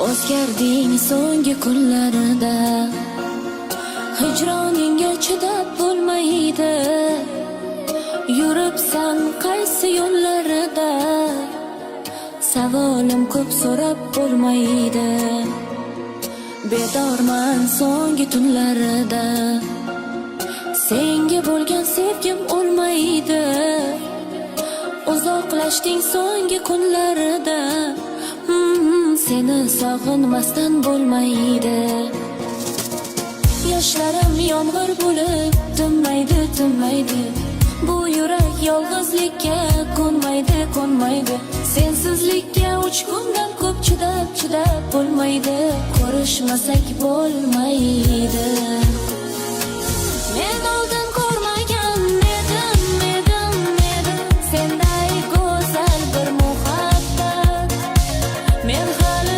O'zgarding so'nggi kunlarda, hijroningga chidab bo'lmaydi. Yuribsan qaysi yo'llarda, savolim ko'p, so'rab bo'lmaydi. Bedorman so'nggi tunlarda, senga bo'lgan sevgim o'lmaydi. Uzoqlashding so'nggi kunlarda, seni sog'inmasdan bo'lmaydi. Yoshlarim yomg'ir bo'lib tinmaydi, tinmaydi. Bu yurak yolg'izlikka ko'nmaydi, ko'nmaydi. Sensizlikka 3 kundan ko'p chidab, chidab bo'lmaydi. Ko'rishmasak bo'lmaydi.